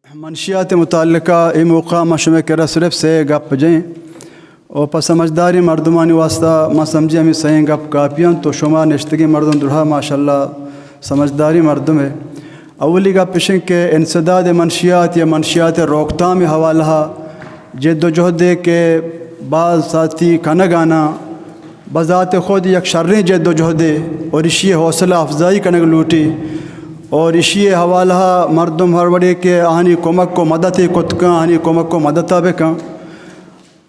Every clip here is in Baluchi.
منشیات متعلقہ اے موقع ما شمئے کرا صرف سے گپ جئیں۔ او پہ سمجھداریں مردمانی واسطہ ما سمجھی ہمیں سئیں گپ کافی انت۔ تو شما نشتگیں مردم درہا ماشاءاللہ سمجھداریں مردم ہے۔ اولی گپ اشیں کہ انسداد منشیات یا منشیات روکتام حوالہ جد و جہدے کہ بعض ساتھی کنگانا بذات خود یک شریں جد و جہدے اور اشی حوصلہ افزائی کنگ لوٹی اور اشی حوالہ مردم ہر وڑے کہ آہانی کمک و مدد کت کن، آہانی کمک و مدد بکن۔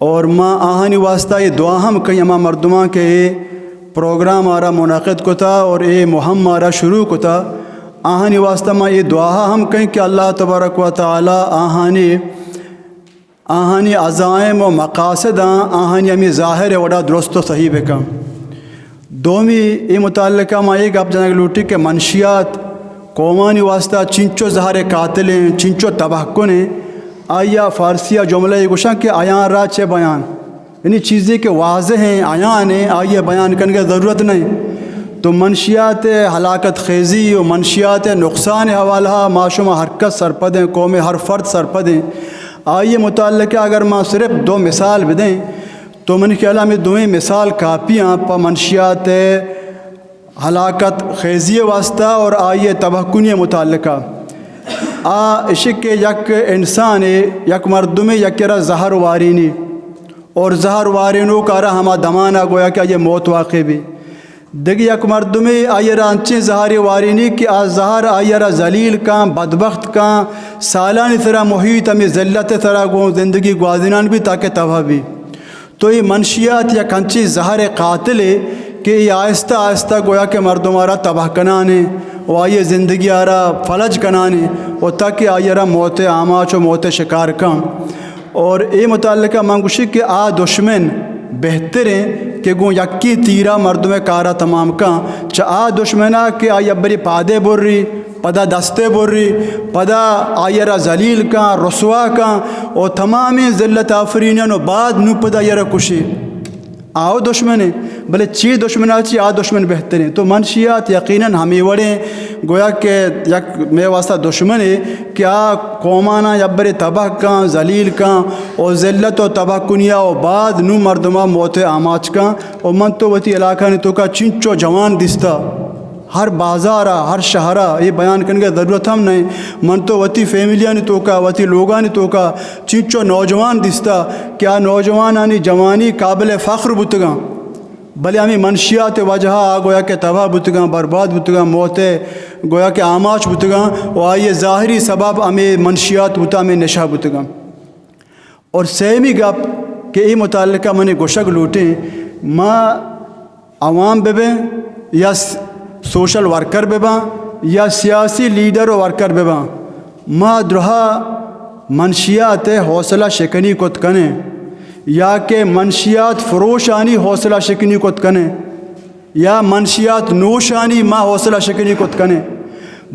اور ما آہانی واسطہ یہ دعا ہم کہیں ہما مردمان کہ اے پروگرام آرا منعقد کتا اور اے مہم آرا شروع کتا، آہانی واسطہ ما یہ دعا ہم کہیں کہ اللہ تبارک و تعالی آہانی آہانی عزائم و مقاصداں آہانی ہمیں ظاہر وڑا درست و صحیح بکن۔ دومی اے متعلقہ ما اے گپ جنگ لوٹی کہ منشیات قومانی واسطہ چنچو زہر قاتلیں، چنچو تباہ کنیں، آیا فارسی جملہ گوشاں کہ عیان را چہ بیان، یعنی چیزے کہ واضح ہیں، عیان ہیں، آئی بیان کنگ ضرورت نہیں۔ تو منشیات ہلاکت خیزی و منشیات نقصان حوالہ ما شما ہر کس سرپدیں، قوم ہر فرد سرپدیں۔ آئی متعلقہ اگر ما صرف دو مثال بدیں تو من خیال ہمیں دوئیں مثال کافی ہیں پہ منشیات ہلاکت خیزی واسطہ اور آئی تباہ کنی متعلقہ۔ آ اشی کہ یک انسان یک مردمے یک را زہر وارینی اور زہر وارینو کارا ہما دمانا گویا کہ آئی موت واقع بھی۔ دگہ یک مردمے آئی را انچیں زہرے وارینی کہ آ زہر آئی را ذلیل کن، بدبخت کن، سالانی سرا محیط ہمیں ذلت سرا گوں زندگی گوازینان بھی تاکہ تباہ بھی۔ تو یہ منشیات یک انچیں زہر قاتلے کہ یہ آہستہ آہستہ گویا کہ مردم آرا تباہ کنانے و آئی زندگی آرا فلج کنانے و تاکہ آئی را موت آماچ و موت شکار کن۔ اور اے متعلقہ من گوشی کہ آ دشمن بہتریں کہ گوں یکی تیرا مردم کارا تمام کن، چہ آ دشمنا کہ آئی بری پادے بری، پدا دستے بری، پدا آئی را ذلیل کن، رسوا کن، و تمامیں ذلت آفرینن و بعد نو پدا آئی را کشی۔ آو دشمنے، بلے چی دشمنا چی آ دشمن بہتریں۔ تو منشیات یقیناً ہمیں وڑیں گویا کہ یک مئے واسطہ دشمنے کہ آ قومانا یبرے تباہ کن، ذلیل کن و ذلت و تباہ کنیا و بعد نو مردما موت آماچ کن۔ و من تو وتی علاقانی توکا چنچو جوان دیستا، ہر بازارا، ہر شہرا، یہ بیان کنگے ضرورت ہم نہیں۔ من تو وتی فیملیانی توکا، وتی لوگانی توکا چنچو نوجوان دیستا کہ آ نوجوانانی جوانی قابل فخر بوتگاں، بلے ہمیں منشیات وجہا آ گویا کہ تباہ بوتگاں، برباد بوتگاں، موت گویا کہ آماچ بوتگاں و آئی ظاہری سبب ہمیں منشیات بوتا، ہمیں نشہ بوتگاں۔ اور سیمی گپ کہ اے متعلقہ منی گوشگ لوٹیں، ما عوام ببیں یا س-، سوشل ورکر بباں یا سیاسی لیڈر و ورکر بباں، ما درہا منشیات حوصلہ شکنی کت کنیں یا کہ منشیات فروشانی حوصلہ شکنی کت کنیں۔ یا منشیات نوشانی ما حوصلہ شکنی کت کنیں،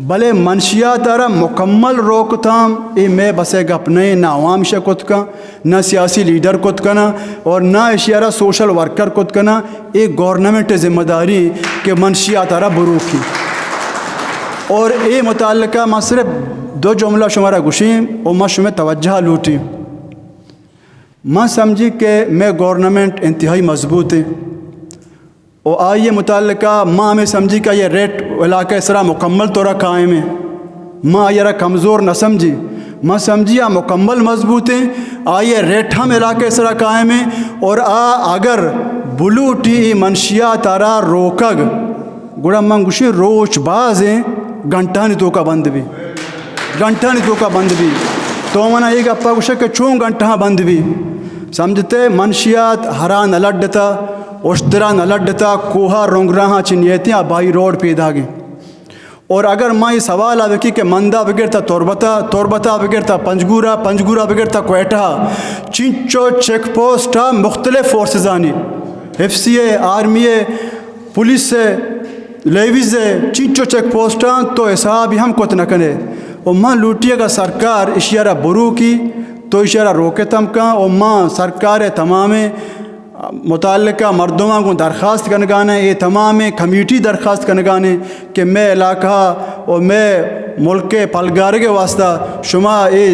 بلے منشیات آرا مکمل روکتام اے مئے بسے گپ نہیں، نہ عوام شہ کت کن، نہ سیاسی لیڈر کت کناں اور نہ اشی آرا سوشل ورکر کت کناں۔ اے گورنمنٹ ذمہ داری کہ منشیات آرا بروکی۔ اور اے متعلقہ ما صرف دو جملہ شمارا گوشیں و ما شمئے توجہ لوٹیں۔ ما سمجھی کہ مئے گورنمنٹ انتہائی مضبوط ہے۔ و آئی متعلقہ ما ہمیں سمجھی کہ یہ ریٹ علاقہ سرا مکمل طورا قائم ہے۔ ما آئی را کمزور نہ سمجھی۔ ما سمجھی آ مکمل مضبوط ہے۔ آئی ریٹ ہم علاقہ سرا قائم ہے۔ اور آ اگر بلوٹی منشیات آرا روکگ، گڑا من گوشی روچ باز ہیں، گھنٹانی توکا بند بھی۔ گھنٹانی توکا بند بھی۔ تو منا یہ گپا گوشے کہ چون گھنٹہ بند بھی؟ سمجھتے منشیات ہرا نہ لڈتا، اشترا نہ لڈتا، کوہا رنگراہاں چہ نیتیاں بائی روڈ پیداگیں۔ اور اگر ما یہ سوال آ بکی کہ مندا بگر تا تربتا، تربتا بگر تا پنجگورا، پنجگورا بگر تا کوئٹہ، چنچو چیک پوسٹ آ مختلف فورسز آنی، ایف سی اے، آرمی اے، پولیس اے، لیویز اے، چنچو چیک پوسٹ آن تو حساب ہم کت نہ کنے۔ و ما لوٹی اگا سرکار اشیارا بروکی تو اشیارا روکے تم کن و ما سرکار تمامیں متعلقہ مردماں گوں درخواست کنگانے، اے تمامیں کمیٹی درخواست کنگانے کہ مئے علاقہ و مئے ملک پلگارگ واسطہ شما اے،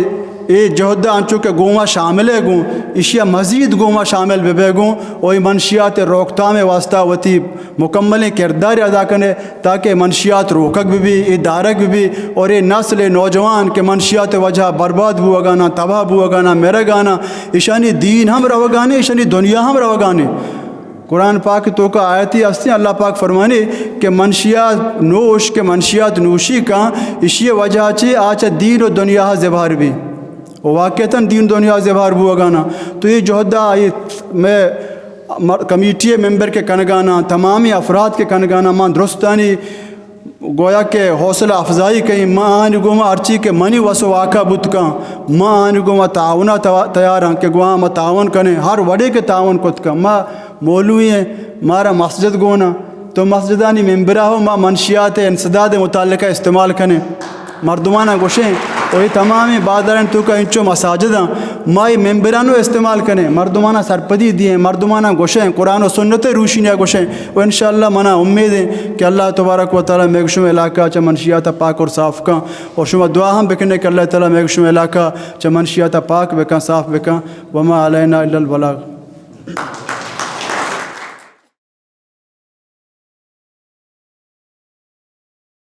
اے جہد انچو کہ گوما شامل ہے گوں، اشیا مزید گوما شامل بہ بے گوں، و اے منشیات روکتام واسطہ وتی مکملیں کردار ادا کنے، تاکہ منشیات روکگ بہ بی، اے دارگ بہ بی، اور اے نسل، اے نوجوان کہ منشیات وجہ برباد بوگانا، تباہ بوگانا، مرگانا، ایشانی دین ہم روگانے، ایشانی دنیا ہم روگانے۔ قرآن پاک توکا آیتی ہستی، اللہ پاک فرمانی کہ منشیات نوش، کہ منشیات نوشی کا، اشی وجہ چی آچا دین و دنیا زبہر بی۔ و واقعتاً دین دنیا زبہر بوگانا۔ تو اے جہدا اے مئے مر-، کمیٹی ممبر کہ کنگانا، تمامی افراد کہ کنگانا، ما درستانی گویا کہ حوصلہ افزائی کئیں۔ ما آنی گوما ہرچی کہ منی وس و واکا بوت کن، ما آنی گوما تعاونا توا-، تیاراں کہ گوما ما تعاون کنیں، ہر وڑے کہ تعاون کت کن۔ ما مولوی ہیں، مارا مسجد گونا، تو مسجدانی ممبرا ہو ما منشیات انسداد متعلقہ استعمال کنیں۔ مردماناں گوشیں، و اے تمامیں بازارانی توکا انچو مساجداں، ما اے ممبرانو استعمال کنیں، مردماناں سرپدی دیئیں، مردماناں گوشیں، قرآن و سنت روشنیا گوشیں، و انشاءاللہ منا امید ہیں کہ اللہ تبارک و تعالی مئے شمئے علاقہ چہ منشیات پاک اور صاف کن، اور شما دعا ہم بکنے کہ اللہ تعالی مئے شمئے علاقہ چہ منشیات پاک بکن، صاف بکن۔ وما علینا الا البلاغ۔